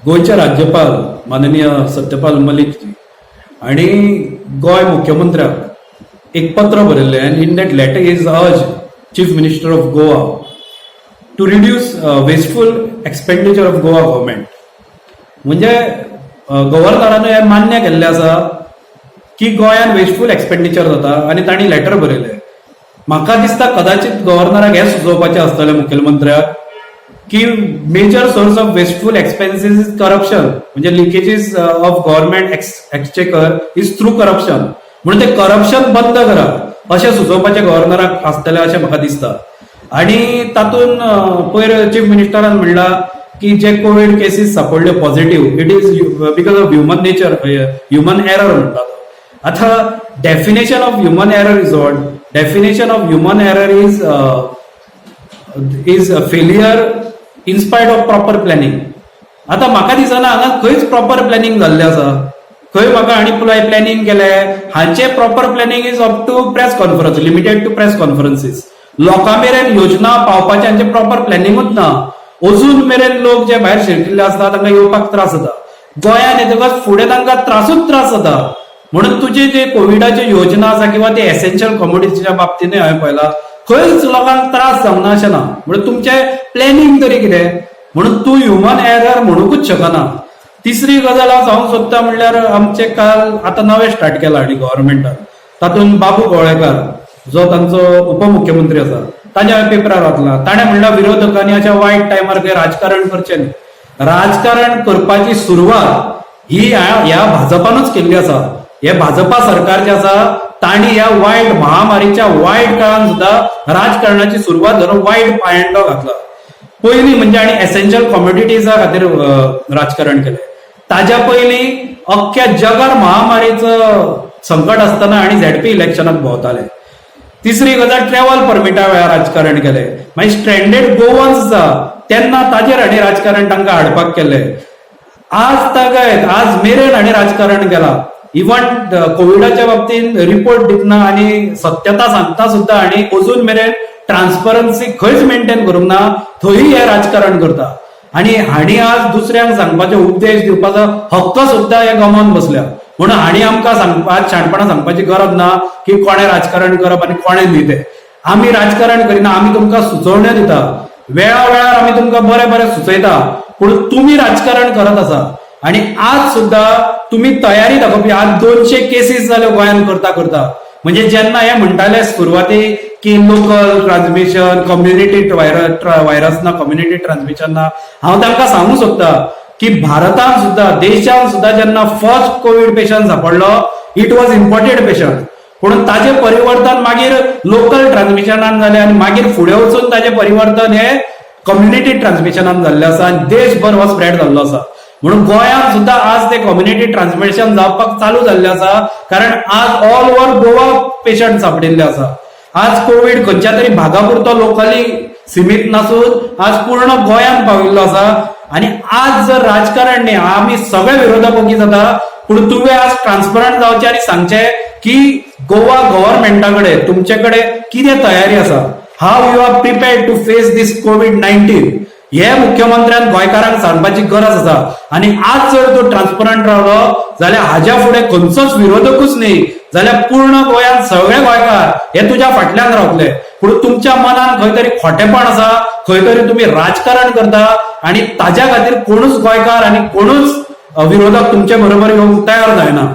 गोंयचे राज्यपाल माननीय सत्यपाल मलीक जी आनी गोंय मुख्यमंत्र्याक एक पत्र बरयल्लें and in that letter he's urge Chief Minister of Goa to reduce wasteful expenditure of Goa government. म्हणजे गव्हर्नरान हें मान्य केल्लें आसा की गोंयांत वेस्टफूल एक्सपेंडिचर जाता आनी तांणी लेटर बरयलें. म्हाका दिसता, कदाचित गव्हर्नराक हें सुचोवपाचें आसतलें मुखेलमंत्र्याक की major source of wasteful expenses is corruption, म्हणजे leakages of government exchequer is through corruption. म्हणून ते करप्शन बंद करा अशें सुचोवपाचें गव्हर्नराक आसतलें अशें म्हाका दिसता. आणि तातूंत पयर चीफ मिनिस्टरान म्हणलां की जे कोवीड केसीस सापडल्यो positive, it is because of human nature, human error म्हणटा तो. आता definition of human error is what? Definition of human error is a failure in spite of proper planning. आता म्हाका दिसना हांगा खंयच प्रॉपर प्लॅनिंग जाल्लें आसा. खंय म्हाका हांणी प्लॅनिंग केलें हांचे? Proper planning is up to press conference, limited to press conferences. लोकां मेरेन योजना पावपाचें हांचें प्रॉपर प्लॅनिंगूच ना. अजून मेरेन लोक जे भायर शिरकिल्ले आसता, तांकां येवपाक त्रास जाता. गोंयांत येतकच फुडें तांकां त्रासूच त्रास जाता. म्हणून तुजी जे कोविडाची योजना आसा किंवा ते एसेन्शियल कमोडिटीच्या बाबतीनूय हांवें पळयला, खंयच लोकांक त्रास जावना अशें ना. म्हणून तुमचें प्लॅनिंग तरी कितें? म्हणून तूं ह्युमन एरर म्हणूंकच शकना. तिसरी गजाल हांव सांगूंक सोदता म्हणल्यार, आमचे काल आतां नवें स्टार्ट केलां आनी गव्हर्मेंटान, तातूंत बाबू गोळेकार जो तांचो उपमुख्यमंत्री आसा, ताज्या हांवें पेपरार वाचलां, ताणें म्हणलां, विरोधकांनी अशा वायट टायमार खंय राजकारण करचें न्ही. राजकारण करपाची सुरवात ही ह्या भाजपानूच केल्ली आसा. हे भाजपा सरकार जे आसा, तांणी ह्या वायट महामारीच्या वायट काळान सुद्धा राजकारणाची सुरवात धरून वायट पायंडो घातला. पयली म्हणजे आनी एसेन्शियल कॉमोडिटीजा खातीर राजकारण केलें. ताज्या पयलीं अख्ख्या जगार महामारीचो संकट आसतना आनी झेडपी इलेक्शनाक भोंवताले. तिसरी गजाल, ट्रॅव्हल परमिटा वेळार राजकारण केलें. मागीर स्ट्रँडेड गोवन्स आसा तेन्ना ताजेर हांणी राजकारण तांकां हाडपाक केलें. आज तागयत आज मेरेन हांणी राजकारण केलां. इवन कोविडाच्या बाबतींत रिपोर्ट दितना आनी सत्यता सांगता सुद्दां आनी अजून मेरेन ट्रान्सपरन्सी खंयच मेंटेन करूंक ना, थंय हे राजकारण करता. आनी हांणी आज दुसऱ्यांक सांगपाचे, उपदेश दिवपाचो हक्क सुद्दां हे गमावन बसल्या. म्हणून हांणी आमकां सांगपा, आज शाणपणां सांगपाची गरज ना की कोणें राजकारण करप आनी कोणें न्ही तें. आमी राजकारण करिना. आमी तुमकां सुचोवण्यो दिता. वेळा वेळार आमी तुमकां बरें बरें सुचयता, पूण तुमी राजकारण करत आसा. आणि आज सुद्दां तुमी तयारी दाखोवपी. आज 200 केसीस जाल्यो गोंयांत करता करता. म्हणजे जेन्ना हे म्हणटाले सुरवाती की local transmission, community virus, virus ना, कम्युनिटी ट्रान्समिशन ना, हांव तांकां सांगूंक सोदता की भारतान सुद्दां, देशान सुद्दां जेन्ना फर्स्ट कोवीड पेशंट सापडलो, it was imported patient. पूण ताजे परिवर्तन मागीर लोकल ट्रान्समिशनान जालें आनी मागीर फुडें वचून ताजें परिवर्तन हे कम्युनिटी ट्रान्समिशनान जाल्लें आसा आनी देशभर हो स्प्रेड जाल्लो आसा. म्हणून गोंयांत सुद्दां आज ते कम्युनिटी ट्रान्समिशन जावपाक चालू जाल्लें आसा, कारण आज ऑल ओव्हर गोवा पेशंट सापडिल्ले आसा. आज कोवीड खंयच्या तरी भागा पुरतो लोकली सीमित नासून आज पूर्ण गोंयांत पाविल्लो आसा. आणि आज जर राजकारण न्ही, आमी सगळे विरोधक ओगी जाता, पूण तुवें आज ट्रान्सपरंट जावचें आनी सांगचें की गोवा गव्हर्मेंटा कडेन, तुमचे कडेन कितें तयारी आसा, how you are prepared to face this COVID-19, हे मुख्यमंत्र्यान गोंयकारांक सांगपाची गरज आसा. आणि आज जर तूं ट्रान्सपरंट रावलो जाल्यार हाज्या फुडें खंयचोच विरोधकूच न्ही जाल्यार पूर्ण गोंयांत सगळे गोंयकार हे तुज्या फाटल्यान रावतले. पूण तुमच्या मनान खंय तरी खोटेपण आसा, खंय तरी तुमी राजकारण करता आणि ताज्या खातीर कोणूच गोंयकार आनी कोणूच विरोधक तुमचे बरोबर येवंक तयार जायना.